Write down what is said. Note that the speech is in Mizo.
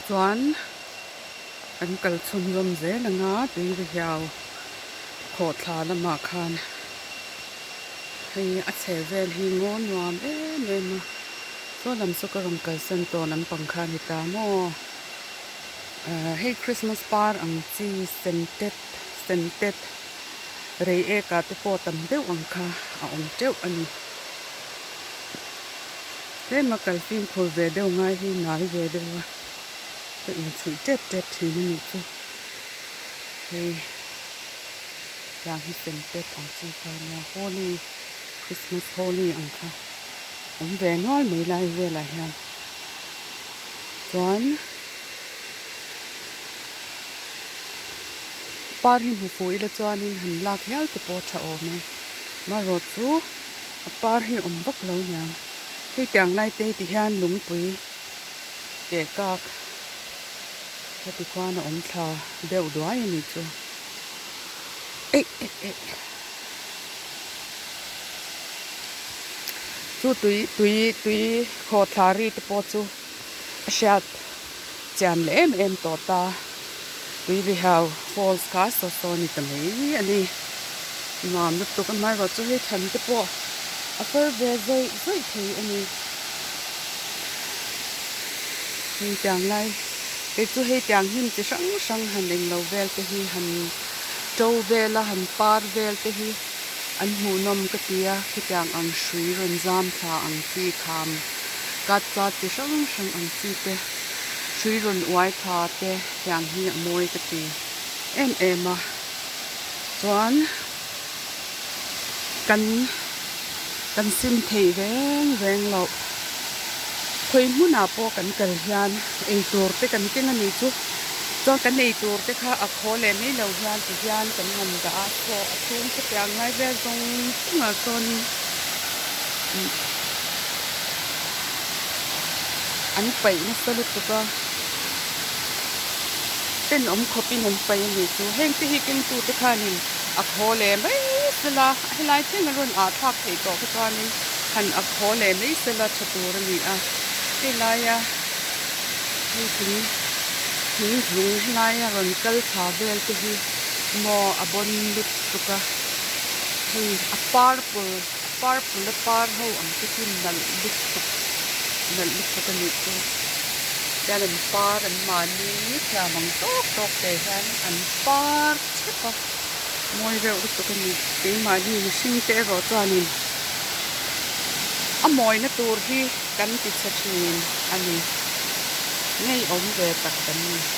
Chuan kan kal chhunzawm zel ang a tuirihiau khawhthla lamah khan hei a chhe vel hi ngaw nuam em em a saw lam chu ka rawn kalsan tawh lampang kha a ni ta maw ah hei christmas par ang chi sen tet sen tet rei ek ah te pawh tam deuh ang kha a awm teuh a ni. Tlema kal fimkhur ve deuh ngai hi nal ve deuh a, ka inchhuih tep tep thin a nih chu. Hei tiang hi sem tep ang chi kha ania, Holi, Christmas Holi ang kha awm ve nual mai lai velah hian chuan par hi hmu fuh ila chuanin han lak hial te pawh a tha awm e, marawh chu. A par hi awm vak lo niang. Hei tiang lai te ti hian lungpui keh kak heti khuan a awm thla deuh duai a nih chu. Eih eih eih. Chu tui tui tui khawhthla ri te pawh chu a hriat chian leh em em tawh ta. Tui rihau falls kha saw saw a ni ta mai a ni. Nuam lutuk a hmaerawh chu hei thlan te pawh a far ve zawih zawih thei a ni. Hei tiang lai kei chu hei tiang hnim chi hrang hrang han englo vel te hi han to vel a han par vel te hi an hmuhnawm ka ti a khitiang ang hrui rawn zam thla ang chi kham kat chat chi hrang hrang ang chi te hrui rawn uai thla te tiang hi a mawi ka ti em em a chuan kan kan sim theih reng reng loh khawi hmunah pawh kan kal hian eitur te kan keng a nih chu chuan kan eitur te kha a khaw leh mai lo hian ti hian kan han dah a chaw a chhung chutiang lai vel zawng zawngah chuanin an paih nasa lutuk a tenawm khawpin an paih a nih chu heng te hi kengtu te khanin a khaw leh mai sela helai thleng a rawn ah thlak theih tawh kha chuanin han a khaw leh mai sela tha tur a ni a helaia hei thing thing zung helaia rawn kal thla vel te hi maw a bawn lutuk a hei a purple a purple a par ho ang te khi nalh lutuk nalh lutuk a nih chu tian an par an mahni thiam ang tawk tawk te hian an par thep a mawi reuh lutuk a ni keimahni mihring te erawh chuanin a mawina tur hi kan ti chhe thin a ni ngeiawm ve tak kan ni.